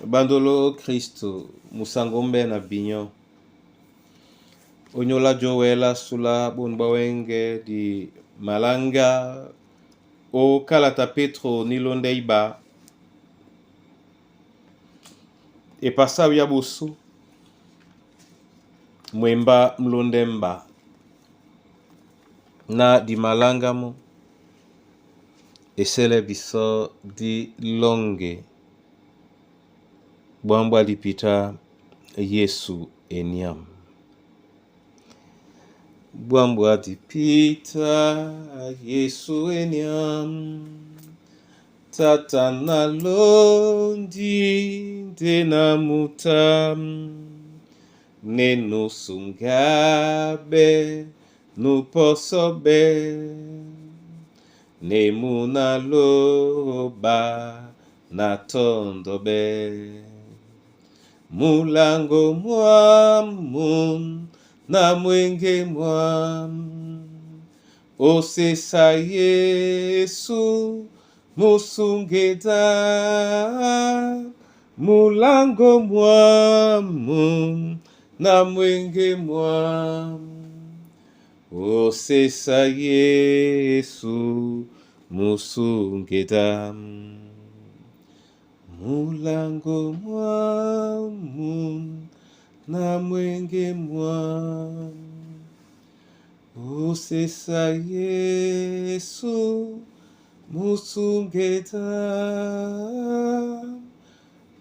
Bandolo o Kristo musango mbe na binyo. Onyola jowela sula bonu bawenge di malanga o kalata Petro ni londe iba epasa ya bosu mwemba mlonde mba na di malanga mo esele biso di longe bwambwa lipita Yesu eniam. Bwambwa dipita Yesu eniam. Tata nalondi nde na muta nenu sungabe nuposobe nemu naloba natondobe mulango mwamu na mwenge mwamu osesa Yesu musungeda mulango mwamu na mwenge mwamu osesa Yesu musungeda mulango mwamu na mwenge mwamu osesa Yesu musungeda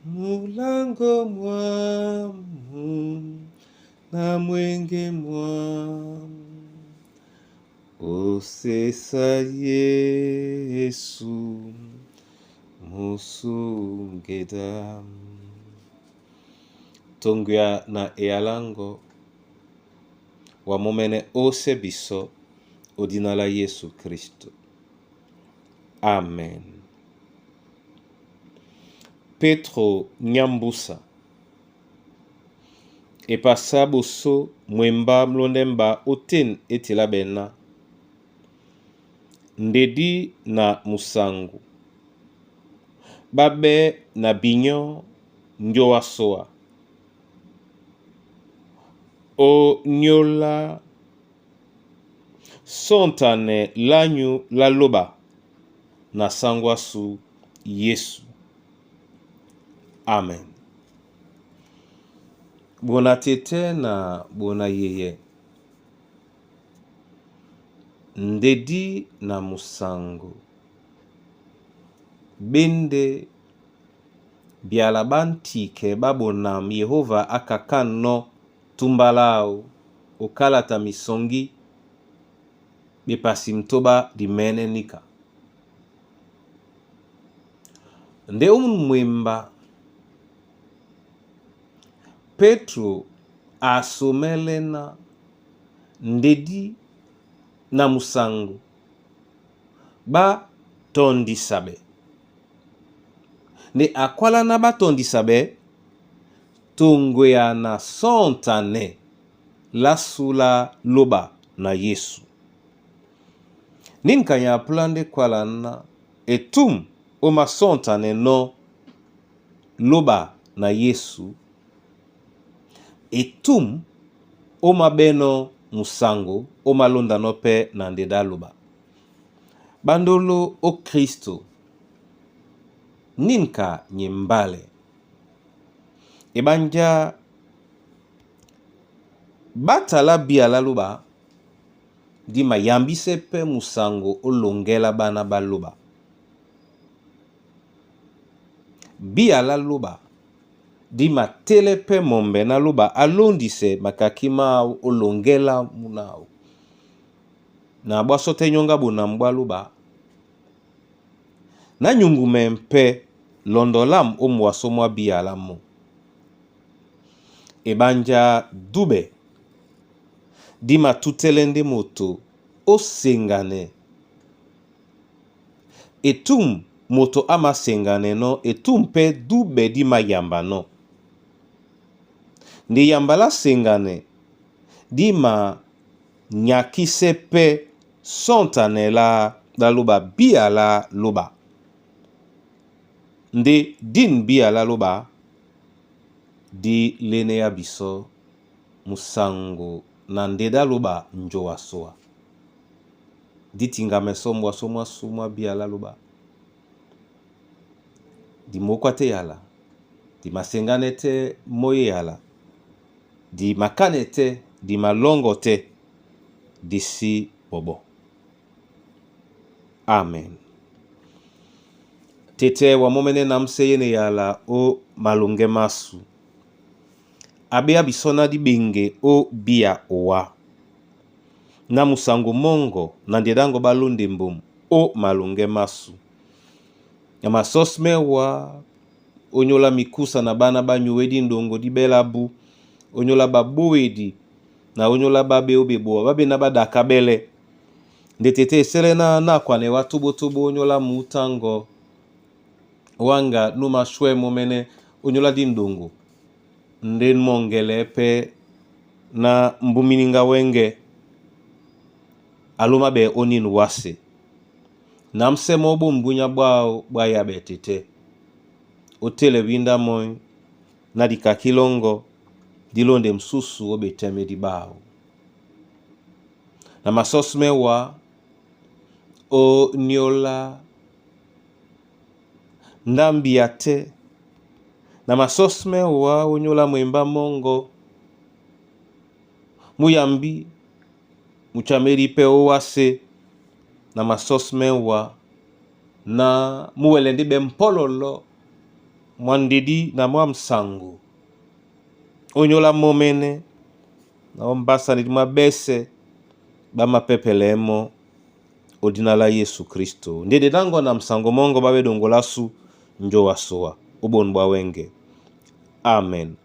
mulango mwamu na mwenge mwamu osesa Yesu musungeda. Tongwia na ealango wa momene ose biso odina la Yesu Kristo. Amen. Petro nyambusa epasa boso mwemba mlondemba oten etila bena ndedi na musangu babe na binyo ndiowasoa o nyola sontane lanyu la loba na sangwasu Yesu. Amen. Bona tete na bona yeye ndedi na musango bende biala bantike babonam Yehova akakano tumbalao okalata misongi bepasi mtoba dimene nika. Nde mwemba Petro asomelena ndedi na musango batondisabe nde akwala na batondisabe tongwea na sontane lasula loba na Yesu. Ninkanya apula nde kwala na etum oma sontane no loba na Yesu etum oma beno musango oma londa no pe na ndeda loba. Bandolo o Kristo ninka nyembale ebanja batala biala loba di mayambise pe musango olongela bana baloba. Biala loba di matele pe mombe na loba alondise makaki mao olongela munao. Na bwaso te nyonga bona mbwa loba. Na nyungume mpe londolam o mwaso mwa biala mo. Ebanja dube di matutele nde moto osengane etum moto amasengane no etum mpe dube di mayamba no. Nde yamba la sengane di ma nyakise pe sontane la la loba bia la loba. Nde din bia la loba Di lene ya biso musango na ndeda loba njowa soa. Di tingame so mbwaso mwasu mwa bia la loba. Di mokwa te yala. Di masengane te moye yala. Di makane te, di malongo te, disi bobo. Amen. Tete wa momene na mse yene yala o malonge masu. Abe ya biso na dibenge o bia owa. Na musango mongo na ndedango balonde mbomu o malonge masu. Ya masosme wa onyola mikusa na bana banyuwedi ndongo dibelabu onyola babuwedi na onyola babe obeboa babe na badakabele ndetete esele na nakwane wa tobotobo onyola mutango wanga numa shwe momene onyola di ndongo nde mongele pe na mbumininga wenge aloma be oninu wase na msemo obo mbunya bwao bwa be tete otele winda moi na dikakilongo dilonde msusu obeteme di bao na masosme wa o niola ndambi ya te na masosme wa onyola mwemba mongo muyambi muchameri pe owase na masosme wa na muwelendi be mpololo mwandidi na mwa msangu onyola momene na ombasa ndi mabese bamapepelemo odina la Yesu Kristo. Ndede dango na msango mongo babe dongolasu njo wasoa ubonu bwa wenge. Amen.